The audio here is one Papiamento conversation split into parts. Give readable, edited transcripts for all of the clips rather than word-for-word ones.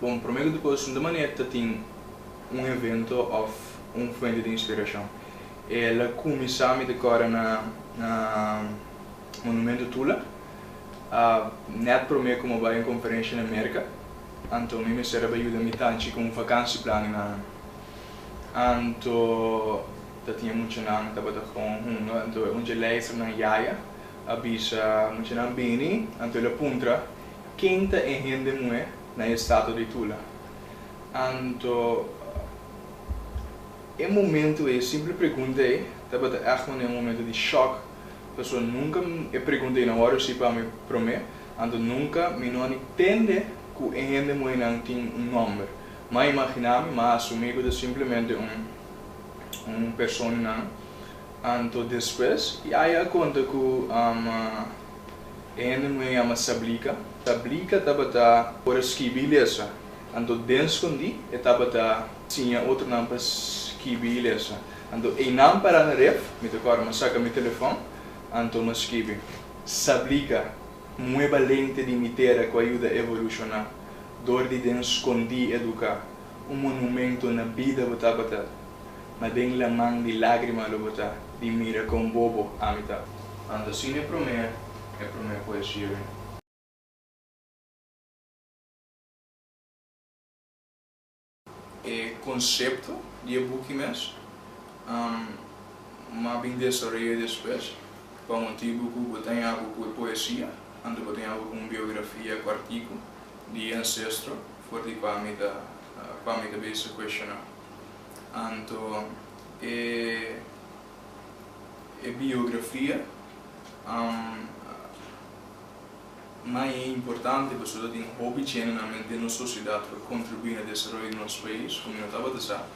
Bon, promé ku tur kos, no ta manera ta tin un evento òf un fuente di inspirashon. El a kuminsá mi ta kòrda na na Monumento Tula, nèt promé ku mi a bai un konferensha na Merka. Anto mi mester a bai yuda mi tanchi ku un vakansieplan na Anto ta tin e muchanan tabata gewoon hunga, anto e un dje leisternan yaya a bisa muchanan bini, anto el a puntra ken ta e hende muhé na e estatua di Tula. Anto e momento ei, e simple pregunta ei tabata ègt manera un momento di shòk, pasobra nunka e pregunta ei no a wòrdu hasi pa mi promé, anto nunka mi no a ni tende ku e hende muhénan tin un nòmber. M'a imaginá mi, m'a asumí ku ta simplemente un un personanan. Anto despues Yaya a konta ku e hende muhé yama Sablika. Sablika tabata por a skibi i lesa. Anto den skondí e tabata siña otronan pa skibi i lesa. Anto einan pará na ref, mi ta kòrda, m'a saka mi telefòn, anto m'a skibi, Sablika, muhé balente di mi tera ku a yuda evolushoná. Dor di den skondí eduká, un monumento na bida bo tabata, ma den laman di lágrima lo bo ta, di mira kon bobo ami ta. Anto asina e promé, e promé poesia bin. E konsepto di e buki mes m'a bin desaroy'é despues pa motibu ku bo ta haña bo ku e poesia, anto bo ta haña bo ku un biografia kòrtiku di e ansestro for di kua mi ta kua mi ta bezig kuestioná. Anto e e biografia Ma e importante pasobra tin hopi djendenan den nos sosiedat ku a kontribuí na desaroyo di nos pais ku mi no tabata sa.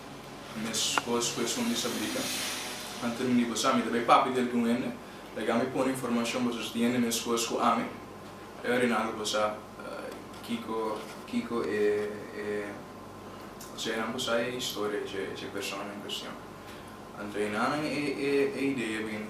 Meskos ku esun di Sabrika. Anto mi di bo sa mi ta bai papia di algun hende, laga mi pone informashon pasobra si tin hende meskos ku ami, e ora nan lo por sa kiko kiko e e osea nan por sa e historia dje dje persona en kuestion. Anto enanan e e idea bini.